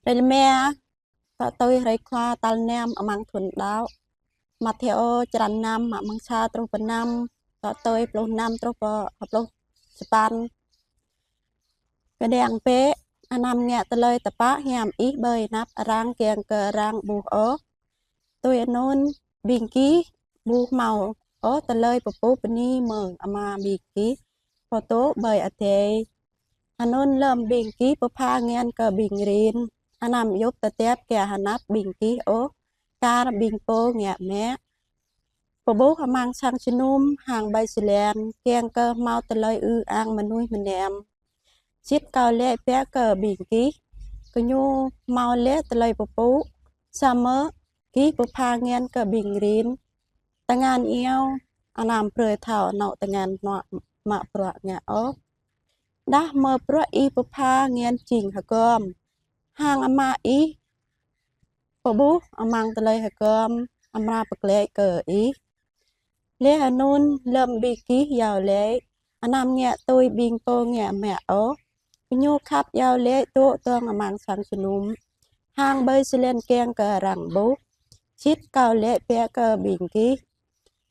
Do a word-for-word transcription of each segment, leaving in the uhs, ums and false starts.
Hrơi rơma, tŏ tui hrơi Khua tal năm amăng thun đăo. Matthêô črăn năm, mă mơ̆ng sa truh pơ năm, tŏ tui pluh năm truh pơ pluh sapăn. Kơđiăng bĕ, anăm ngă tơlơi tơpă hiam ih ƀơi anăp arăng kiăng kơ arăng ƀuh ôh. Tui anŭn, ƀing gih ƀu hmâo ôh tơlơi pơpŭ bơni mơ̆ng Ama ƀing gih pô dŏ ƀơi adai. Anŭn lơ̆m ƀing gih pơpha ngăn kơ ƀing rin, anăm djŭp tơdĕp gah anăp ƀing gih ôh, kar ƀing pô ngă mă. Pơƀuh amăng sang jơnum hăng ƀơi jơlan, kiăng kơ hmâo tơlơi ư ang mơnuih mơnam. Sĭt kâo laĭ biă kơ ƀing gih, gơñu hmâo laih tơlơi pơpŭ, samơ̆ gih pơpha ngăn kơ ƀing rin, tơngan iâu anăm brơi thâo anŏ tơngan mă, mă bruă ngă ôh. Đah mơ̆ bruă ih pơpha ngăn jing hơgŏm, hăng Ama ih pơƀuh amăng tơlơi hơgŏm amra pơglaĭ kơ ih. Laih anŭn lơ̆m ƀing gih iâu laĭ, anăm ngă tui ƀing pô ngă mă ôh. Gơñu khăp iâu laĭ dŏ dơ̆ng amăng sang jơnum hăng ƀơi jơlan kiăng kơ arăng ƀuh. Sĭt kâo laĭ biă kơ ƀing gih,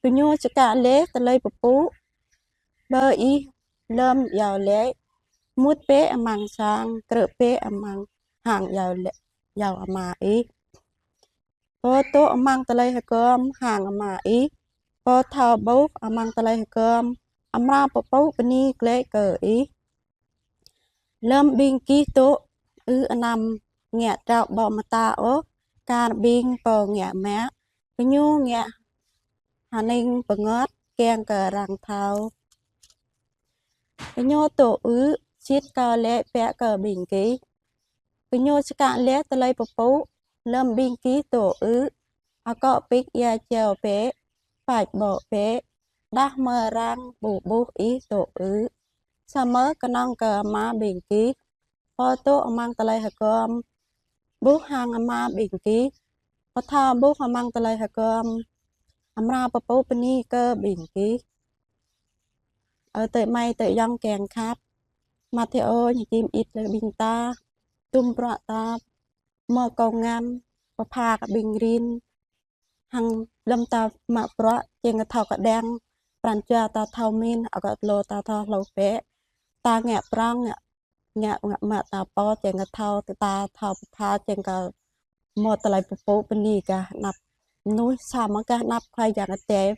gơñu čơkă laih tơlơi pơpŭ ƀơi ih lơ̆m iâu laĭ. Mŭt bĕ amăng sang, krư̆ bĕ amăng hăng iâu laĭ, iâu Ama ih pô dŏ amăng tơlơi hơgŏm, hăng Ama ih pô thâo ƀuh amăng tơlơi hơgŏm amra pơpŭ bơni glaĭ kơ ih. Lơ̆m ƀing gih dŏ ư, anăm ngă trâo ƀô̆ mơta ôh, kar ƀing pô ngă mă, gơñu ngă hơning bơngơ̆t kiăng kơ arăng thâo. Gơñu dŏ ư, sĭt kâo laĭ biă kơ ƀing gih, gơñu čơkă laih tơlơi pơpŭ. Lơ̆m ƀing gih dŏ ư, akŏ pik ia jâo bĕ, pač ƀô̆ bĕ, đah mơ̆ arăng ƀu ƀuh ih dŏ ư, samơ̆ kơnơ̆ng kơ Ama ƀing gih pô dŏ amăng tơlơi hơgŏm ƀuh. Hăng Ama ƀing gih pô thâo ƀuh amăng tơlơi hơgŏm amra pơpŭ bơni kơ ƀing gih. Ơ adơi amai adơi ayŏng kiăng khăp, Matthêô ñu čim ĭt laĭ ƀing ta, tum bruă ta mơ̆ kông ngăn pơpha kơ ƀing rin, hăng lơ̆m ta mă bruă kiăng kơ thâo kơđiăng, pran jua ta thâo min, akŏ tơlô ta thâo hluh bĕ. Ta ngă prŏng, ngă, ngă, ngă mă ta pô kiăng kơ thâo, ta thâo pơpha kiăng kơ hmâo tơlơi pơpŭ bơni gah anăp mơnuih, samơ̆ gah anăp Khua Yang Adai,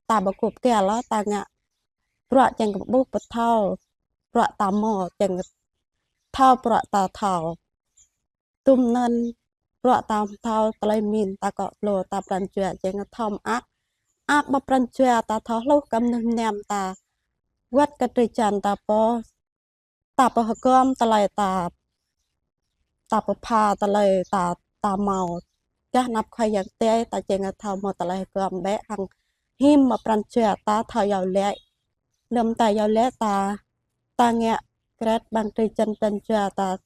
ta ƀu kơkuh pơkă lŏ, ta ngă bruă kiăng kơ pơƀuh pơthâo bruă ta mơ̆, kiăng kơ thâo bruă ta thâo. Tum anŭn bruă ta thâo tơlơi min, ta akŏ tơlô ta pran jua kiăng kơ thâo mơak, mơak ƀơi pran jua ta thâo hluh kơ mơnuih mơnam ta, wơ̆t kơ drơi jăn ta pô, ta pơhơgŏm tơlơi ta, ta pơpha tơlơi ta, ta hmâo gah anăp Khua Yang Adai, ta kiăng kơ thâo hmâo tơlơi hơgŏm bĕ, hăng him mă pran jua ta thâo iâu laĭ. Lơ̆m ta iâu laĭ ta, ta ngă kret ƀăng drơi jăn pran jua ta,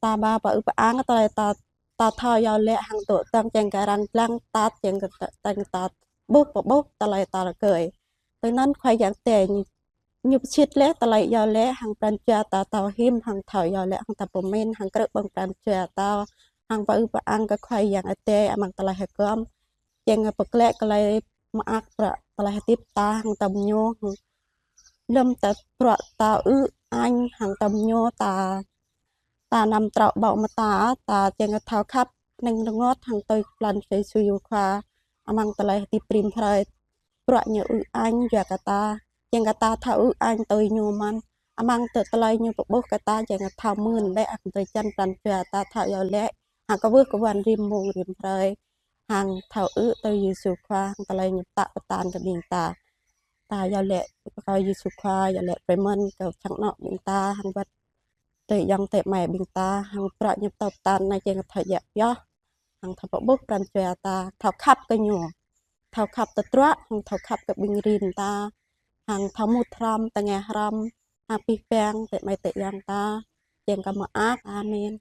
ta ba pơ-ư pơ-ang tơlơi ta, ta thâo iâu laĭ hăng dŏ dơ̆ng kiăng kơ arăng lăng tat, kiăng kơ ta, kiăng ta ƀuh pơƀuh tơlơi ta rơkơi. Tui anŭn Khua Yang Adai ñu pơsĭt laih tơlơi iâu laĭ hăng pran jua ta thâo him, hăng thâo iâu laĭ, hăng ta pơmĭn, hăng krư̆ ƀơ̆ng pran jua ta, hăng pơ-ư pơ-ang kơ Khua Yang Adai amăng tơlơi hơgŏm, kiăng pơglaĭ tơlơi mơak bruă tơlơi hơdip ta hăng tơm ñu. Lơ̆m ta bruă ta ư añ hăng tơm ñu, ta, ta anăm trâo ƀô̆ mơta, ta kiăng kơ thâo khăp, hơning rơngot hăng tui pran Yêsu Khua amăng tơlơi hơdip rĭm hrơi. Bruă ñu ư añ yua kơ ta, kiăng kơ ta thâo ư añ tui ñu mơ̆n. Amăng tơ tơlơi ñu pơƀuh kơ ta, kiăng kơ thâo mưn bĕ hăng drơi jăn pran jua ta thâo iâu laĭ, hăng kwưh kơwăn rĭm mông rĭm hrơi, hăng thâo ư tui Yêsu Khua, hăng tơlơi ñu pơtă pơtăn kơ ƀing ta. Ta iâu laĭ kơ Yêsu Khua, iâu laĭ brơi mơ̆n kơ čang anŏ ƀing ta, hăng wơ̆t adơi ayŏng adơi amai ƀing ta, hăng bruă ñu pơtô pơtăn anai kiăng kơ thâo djă̱ pioh, hăng thâo pơƀuh pran jua ta, thâo khăp kơ ñu, thâo khăp tơdruă, hăng thâo khăp kơ ƀing rin ta, hăng thâo mŭt hrŏm, tơngia hrŏm, hăng pih pang adơi amai adơi ayŏng ta, kiăng kơ mơak. Amen.